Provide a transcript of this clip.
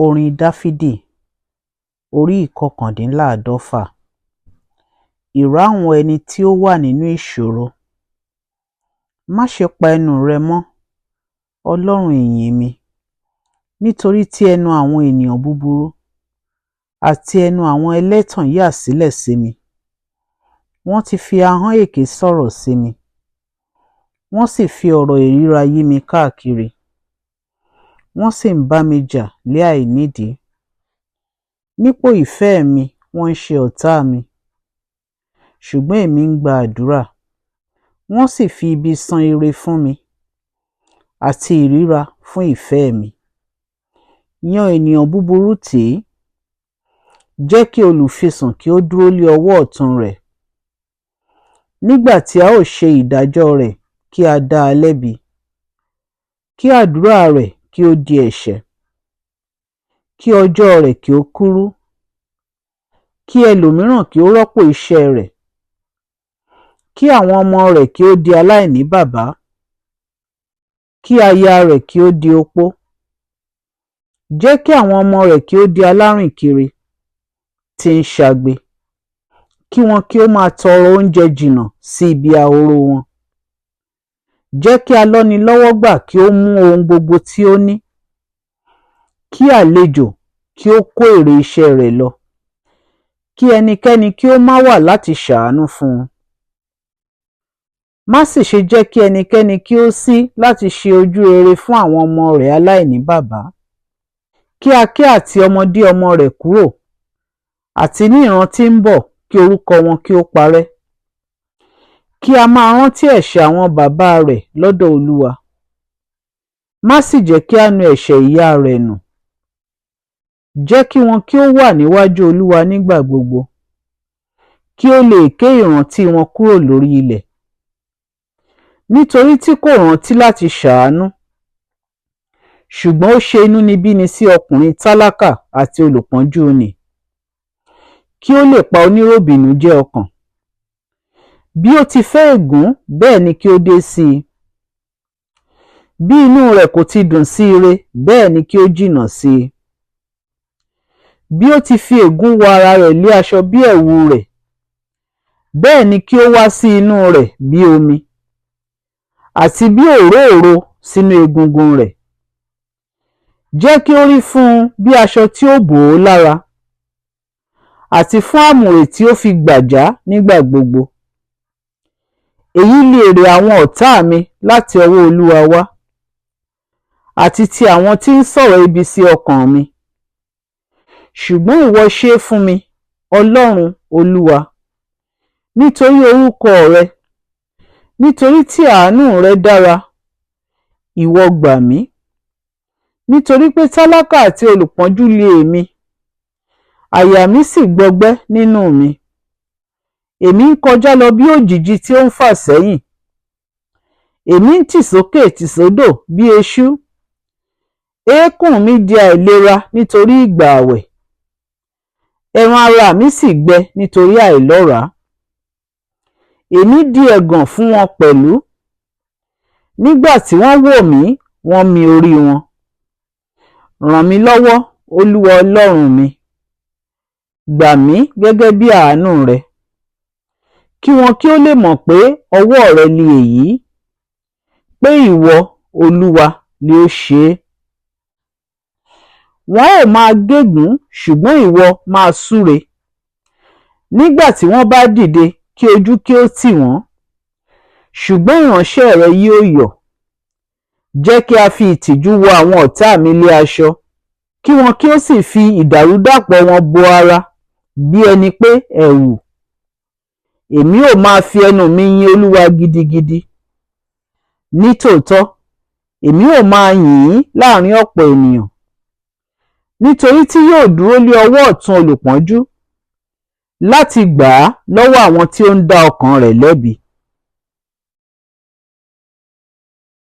Orin Dáfídì orí ìkọkàndínláàdọ́fà. Ìró àwọn ẹni tí ó wà nínú ìṣòro. Má ṣe pa ẹnu rẹ mọ́, Ọlọ́run ìyìn mi, nítorí tí ẹnu àwọn ènìyàn búburú àti ẹnu àwọn ẹlẹ́tàn yà sílẹ̀ sí mi. Wọ́n ti fi ahọ́n èké sọ̀rọ̀ sí mi, wọ́n sì fi ọ̀rọ̀ ìríra yí mi káàkiri. Wọ́n sì ń bá mi jà lé àìnídìí. Nípò ìfẹ́ mi, wọ́n ń ṣe ọ̀tá mi, ṣùgbọ́n èmi ń gba àdúrà. Wọ́n sì fi ibi san ire fún mi, àti ìríra fún ìfẹ́ mi. Yan ènìyàn búburú tì í, jẹ́ kí olùfisùn kí ó dúró lé ọwọ́ ọ̀tún rẹ̀. Nígbà tí a ó ṣe ìdájọ́ rẹ̀, kí a dá a lẹ́bi, kí àdúrà rẹ̀ kí ó di ẹ̀ṣẹ̀, kí ọjọ́ rẹ̀ kí ó kúrú, kí ẹlòmíràn kí ó rọ́pò iṣẹ́ rẹ̀, kí àwọn ọmọ rẹ̀ kí ó di aláìní baba, kí aya rẹ̀ kí ó di opó. Jẹ́ kí àwọn ọmọ rẹ̀ kí ó di alárìnkiri tí ń ṣagbe, kí wọn kí ó máa tọrọ oúnjẹ jìnnà sí ibi ahoro wọn. Jẹ́ kí alọ́nilọ́wọ́gbà kí ó mú ohun gbogbo tí ó ní, kí àlejò kí ó kó èrè iṣẹ́ rẹ̀ lọ, kí ẹnikẹ́ni kí ó má wà láti ṣàánú fún un. Má sì ṣe jẹ́ kí ẹnikẹ́ni kí ó sí láti ṣe ojú rere fún àwọn ọmọ rẹ̀ aláìní baba. Kí a ké àti ọmọdé ọmọ rẹ̀ kúrò, àti ní ìran tí ń bọ̀ kí orúkọ wọn kí ó parẹ́. Kí a máa rántí ẹ̀ṣẹ̀ àwọn baba rẹ̀ lọ́dọ̀ Olúwa. Má sì jẹ́ kí á nu ẹ̀ṣẹ̀ ìyá rẹ̀ nù. Jẹ́ kí wọn kí ó wà níwájú Olúwa nígbà gbogbo, kí ó lè ké ìrántí wọn kúrò lórí ilẹ̀. Nítorí tí kò rántí láti ṣàánú, ṣùgbọ́n ó ṣe inúnibíni sí ọkùnrin tálákà àti olùpọ́njú nì, kí ó lè pa oníròbìnújẹ́ ọkàn. Bí ó ti fẹ́ ègún, bẹ́ẹ̀ ni kí ó dé sí i. Bí inú rẹ̀ kò ti dùn sí ire, bẹ́ẹ̀ ni kí ó jìnnà sí i. Bí ó ti fi ègún wọ ara rẹ̀ lé aṣọ bí ẹ̀wù rẹ̀, bẹ́ẹ̀ ni kí ó wá sí inú rẹ̀ bí omi, àti bí òróòro sínú egungun rẹ̀. Jẹ́ kí ó rí fún un bí aṣọ tí ó bò ó lára, àti fún àmùrè tí ó fi gbàjá nígbà gbogbo. Èyí li èrè àwọn ọ̀tá mi láti ọwọ́ Olúwa wá, àti ti àwọn tí ń sọ̀rọ̀ ibi sí ọkàn mi. Ṣùgbọ́n ìwọ ṣe é fún mi, Ọlọ́run Olúwa, nítorí orúkọ rẹ, nítorí tí àánú rẹ dára, ìwọ gbà mí. Nítorí pé tálákà àti olùpọ́njú li èmi, àyà mi sì gbọgbẹ́ nínú mi. Èmi ń kọjá lọ bí òjìji tí ó ń fà sẹ́yìn, èmi ń tì sókè tì sódò bí eṣú. Eékún mi di àìlera nítorí ìgbà ààwẹ̀, ẹran ara mi sì gbẹ nítorí àìlọ́ràá. Èmi di ẹ̀gàn fún wọn pẹ̀lú, nígbà tí wọ́n wò mí, wọ́n mi orí wọn. Ràn mí lọ́wọ́, Olúwa Ọlọ́run mi, gbà mí gẹ́gẹ́ bí àánú rẹ, kí wọn kí ó lè mọ̀ pé ọwọ́ rẹ li èyí, pé ìwọ, Olúwa, li ó ṣe é. Wọn ó máa gégùn-ún, ṣùgbọ́n ìwọ máa súre. Nígbà tí wọ́n bá dìde, kí ojú kí ó tì wọ́n, ṣùgbọ́n ìránṣẹ́ rẹ yóò yọ̀. Jẹ́ kí a fi ìtìjú wọ àwọn ọ̀tá mi lé aṣọ, kí wọn kí ó sì fi ìdàrúdàpọ̀ wọn bo ara bí ẹni pé ẹ̀wù. Èmi ó máa fi ẹnu mi yin Olúwa gidigidi. Nítòótọ́, èmi ó máa yìn ín láàrín ọ̀pọ̀ ènìyàn, nítorí tí yóò dúró lé ọwọ́ ọ̀tún olùpọ́njú, láti gbà á lọ́wọ́ àwọn tí ó ń dá ọkàn rẹ̀ lẹ́bi.